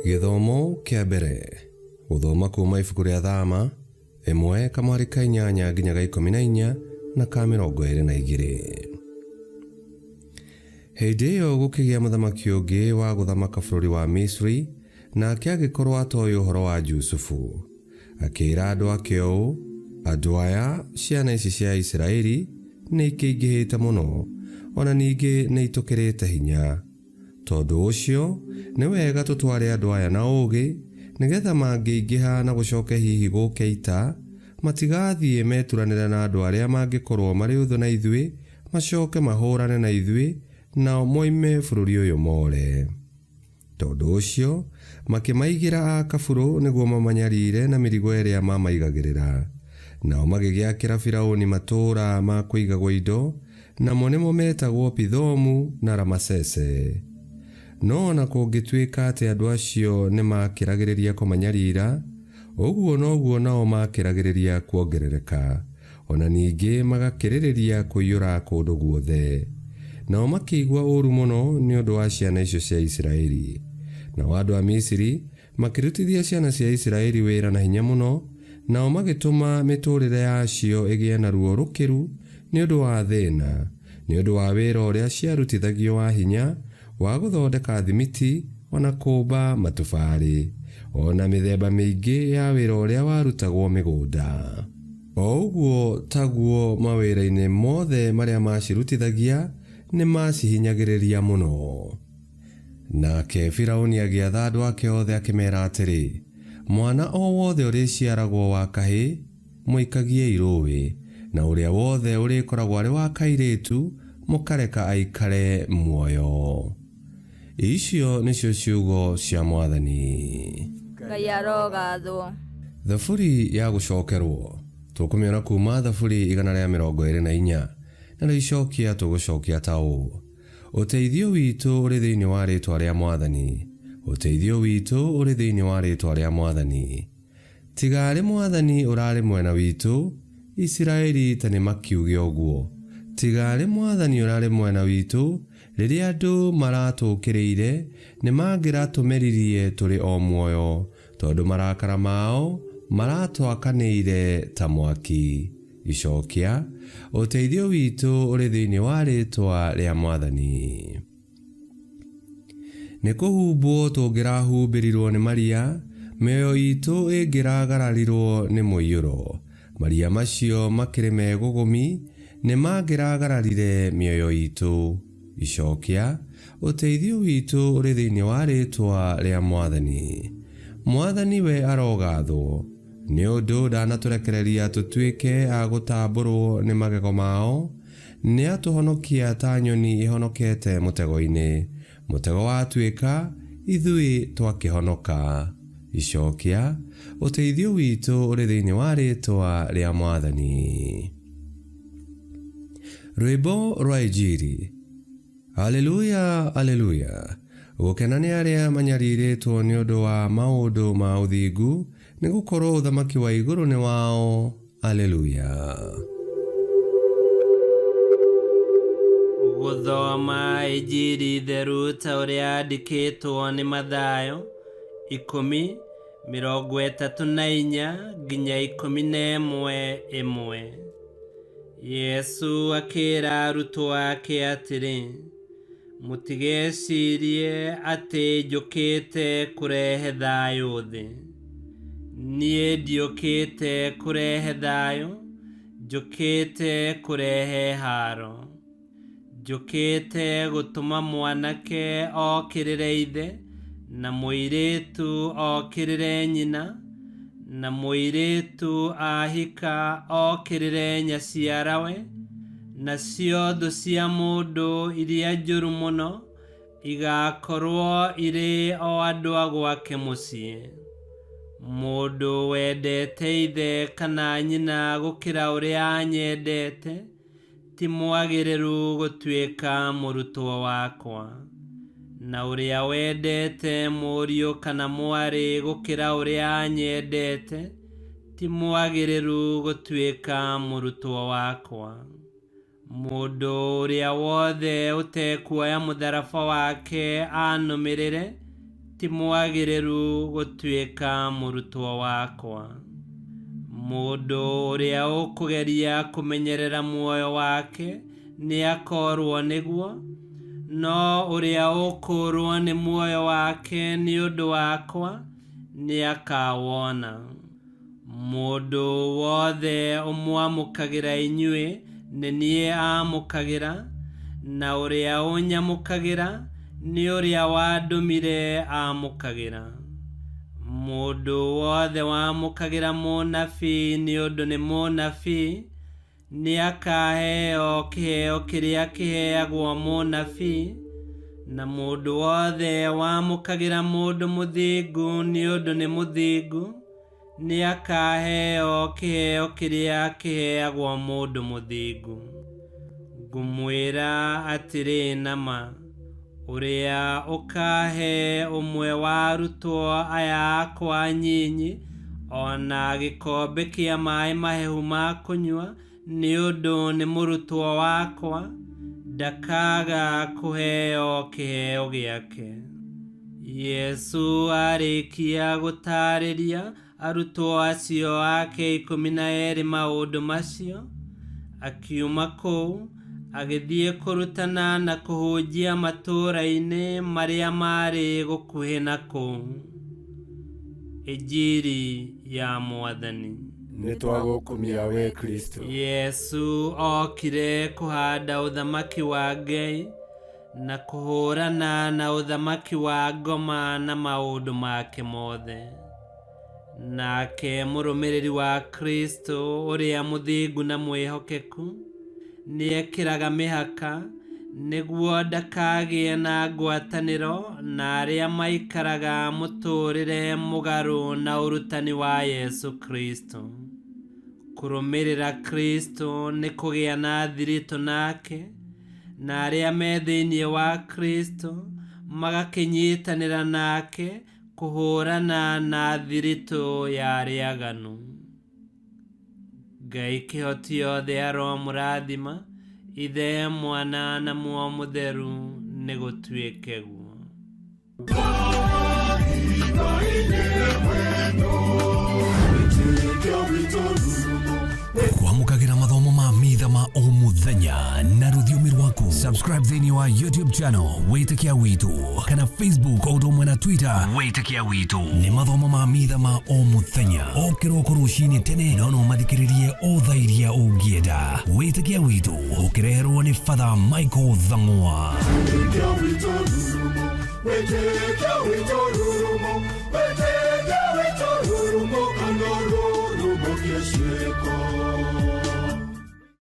Gĩthomo kĩa mbere gũthoma kuma ibuku rĩa Thama ĩmwe kamwari ka inyanya nginya ga ikũmi na inya na ka mĩrongo ĩrĩ na igĩrĩ. Hĩndĩ ĩyo gũkĩgĩa mũthamaki ũngĩ wa gũthamaka bũrũri wa Misri, nake agĩkorwo atoĩ ũhoro wa Jusufu. Akĩĩra andũ ake ũũ, Andũ aya, ciana ici cia Isiraeli, nĩikĩingĩhĩte mũno, o na ningĩ nĩitũkĩrĩte hinya. Tondũ ũcio, nĩ wega tũtware andũ aya na ũũgĩ, nĩ getha mangĩingĩha na gũcoke hihi gũũke ita, matigathiĩ meturanĩre na andũ arĩa mangĩkorũo marĩ ũthũ na ithuĩ, macoke mahũrane na ithuĩ, nao moime bũrũri ũyũ more. Tondũ ũcio, makĩmaigĩra a kabũrũ nĩguo mamanyarire na mĩrigo ĩrĩa maamaigagĩrĩra. Nao magĩgĩakĩra Firauni matũũra ma kũigagwo indo, namo nĩmo metagwo Pithomu na Ramasese. No o na kũngĩtuĩka atĩ andũ acio nĩmaakĩragĩrĩria kũmanyarira, ũguo noguo nao maakĩragĩrĩria kuongerereka, o na ningĩ magakĩrĩrĩria kũiyũra kũndũ guothe. Nao makĩigua ũũru mũno nĩ ũndũ wa ciana icio cia Isiraeli. Nao andũ a Misiri makĩrutithia ciana cia Isiraeli wĩra na hinya mũno, nao magĩtũma mĩtũũrĩre yacio ĩgĩe na ruo rũkĩru nĩ ũndũ wa thĩna, nĩ ũndũ wa wĩra ũrĩa ciarutithagio wa hinya wa gũthondeka thimiti o na kũũmba matubarĩ, o na mĩthemba mĩingĩ ya wĩra ũrĩa warutagwo mĩgũnda. O ũguo taguo mawĩra-inĩ mothe marĩa maacirutithagia, nĩmaacihinyagĩrĩria mũno. Nake Firauni agĩatha andũ ake othe akĩmeera atĩrĩ, Mwana o wothe ũrĩciaragwo wa kahĩĩ, mũikagiei rũũĩ, na ũrĩa wothe ũrĩkoragwo arĩ wa kairĩtu, mũkareka aikare muoyo. Icio nĩcio ciugo cia Mwathani. Ngai arogathwo. Thaburi ya gũcokerwo. Tũkũmĩona kuuma Thaburi 124, narĩo icokia tũgũcokia ta ũũ. Ũteithio witũ ũrĩ thĩinĩ wa rĩĩtwa rĩa Mwathani. Ũteithio witũ ũrĩ thĩinĩ wa rĩĩtwa rĩa Mwathani. Tiga arĩ Mwathani ũrarĩ mwena witũ, Isiraeli ta nĩmakiuge ũguo. Tiga arĩ Mwathani ũrarĩ mwena witũ, rĩrĩa andũ maratũũkĩrĩire, nĩmangĩratũmeririe tũrĩ o muoyo, tondũ marakara mao maratwakanĩire ta mwaki. Icokia, Ũteithio witũ ũrĩ thĩinĩ wa rĩĩtwa rĩa Mwathani. Nĩ kũhumbwo tũngĩrahumbĩrirwo nĩ maria, mĩoyo itũ ĩngĩragararirwo nĩ mũiyũro. Maria macio makĩrĩ megũgũmi, nĩ mangĩragararire mĩoyo itũ. Icokia, Ũteithio witũ ũrĩ thĩinĩ wa rĩĩtwa rĩa Mwathani. Mwathani we arogathwo, nĩ ũndũ ndanatũrekereria tũtuĩke a gũtambũrwo nĩ magego mao, Nĩatũhonokia ta nyoni ĩhonokete mũtego-inĩ, Mũtego watuĩka, ithuĩ twakĩhonoka. Icokia, Ũteithio witũ ũrĩ thĩinĩ wa rĩĩtwa rĩa Mwathani. Rwĩmbo rwa Injiri. Aleluya, Aleluya! Gũkena nĩ arĩa manyarirĩtwo nĩ ũndũ wa maũndũ ma ũthingu, nĩ gũkorũo ũthamaki wa igũrũ nĩ wao. Aleluya! Gũthoma Injiri theru ta ũrĩa yandĩkĩtwo nĩ Mathayo, 10:34 nginya 11:1. Yesu akĩra arutwo ake atĩrĩ, Mũtigecirie atĩ njũkĩte kũrehe thayũ thĩ. Niĩ ndiũkĩte kũrehe thayũ, njũkĩte kũrehe haaro. Njũkĩte gũtũma mwanake okĩrĩre ithe, na mũirĩtu okĩrĩre nyina, na mũirĩtu ahika okĩrĩre nyaciarawe, nacio thũ cia mũndũ iria njũru mũno igaakorwo irĩ o andũ a gwake mũciĩ. Mũndũ wendete ithe kana nyina gũkĩra ũrĩa anyendete, ti mwagĩrĩru gũtuĩka mũrutwo wakwa. Na ũrĩa wendete mũriũ kana mwarĩ gũkĩra ũrĩa anyendete, ti mwagĩrĩru gũtuĩka mũrutwo wakwa. Mũndũ ũrĩa wothe ũtekuoya mũtharaba wake anũmĩrĩre, ti mwagĩrĩru gũtuĩka mũrutwo wakwa. Mũndũ ũrĩa ũkũgeria kũmenyerera muoyo wake nĩakoorwo nĩguo, no ũrĩa ũkũũrwo nĩ muoyo wake nĩ ũndũ wakwa nĩakawona. Mũndũ wothe ũmwamũkagĩra inyuĩ nĩ niĩ aamũkagĩra, na ũrĩa ũnyamũkagĩra nĩ ũrĩa wandũmire aamũkagĩra. Mũndũ wothe wamũkagĩra mũnabii nĩ ũndũ nĩ mũnabii nĩakaheo kĩheo kĩrĩa kĩheagwo mũnabii, na mũndũ wothe wamũkagĩra mũndũ mũthingu nĩ ũndũ nĩ mũthingu nĩakaheo kĩheo kĩrĩa kĩheagwo mũndũ mũthingu. Ngũmwĩra atĩrĩ na ma, ũrĩa ũkahe ũmwe wa arutwo aya akwa anyinyi o na gĩkombe kĩa maĩ mahehu ma kũnyua nĩ ũndũ nĩ mũrutwo wakwa, ndakaaga kũheo kĩheo gĩake. Yesu arĩkia gũtaarĩria arutwo acio ake 12 maũndũ macio, akiuma kũu agĩthiĩ kũrutana na kũhunjia matũũra-inĩ marĩa maarĩ gũkuhĩ na kũu. Injiri ya Mwathani. Nĩtwagũkumia we Kristo. Yesu okire kũhanda ũthamaki wa Ngai na kũhũrana na ũthamaki wa ngoma na maũndũ make mothe. Nake mũrũmĩrĩri wa Kristo ũrĩa mũthingu na mwĩhokeku nĩekĩraga mĩhaka nĩguo ndakagĩe na ngwatanĩro na arĩa maikaraga mũtũũrĩre mũgarũ na ũrutani wa Yesu Kristo. Kũrũmĩrĩra Kristo nĩ kũgĩa na thiritũ nake, na arĩa me thĩinĩ wa Kristo magakĩnyitanĩra nake kũhũrana na thiritũ ya arĩa aganu. Ngai kĩhoti yothe aromũrathima, Ithe, Mwana na Muoyo Mũtheru, nĩ gũtuĩke guo. Kwamũkagĩra mathomo ma mitha ma o mũthenya na rũthiomi rwaku. Subscribe thĩinĩ wa YouTube channel Wĩtĩkia Witũ kana Facebook o ũndũ ũmwe na Twitter Wĩtĩkia Witũ. Nĩ mathomo ma mitha ma o mũthenya o kĩroko rũcinĩ tene, no no mathikĩrĩrie o thaa iria ũngĩenda. Wĩtĩkia Witũ ũkĩreherwo nĩ Father Michael Thang'wa. Wĩtĩkia witũ rurumo, wĩtĩkia witũ rurumo, wĩtĩkia witũ rurumo, kana rurumo kĩciĩko.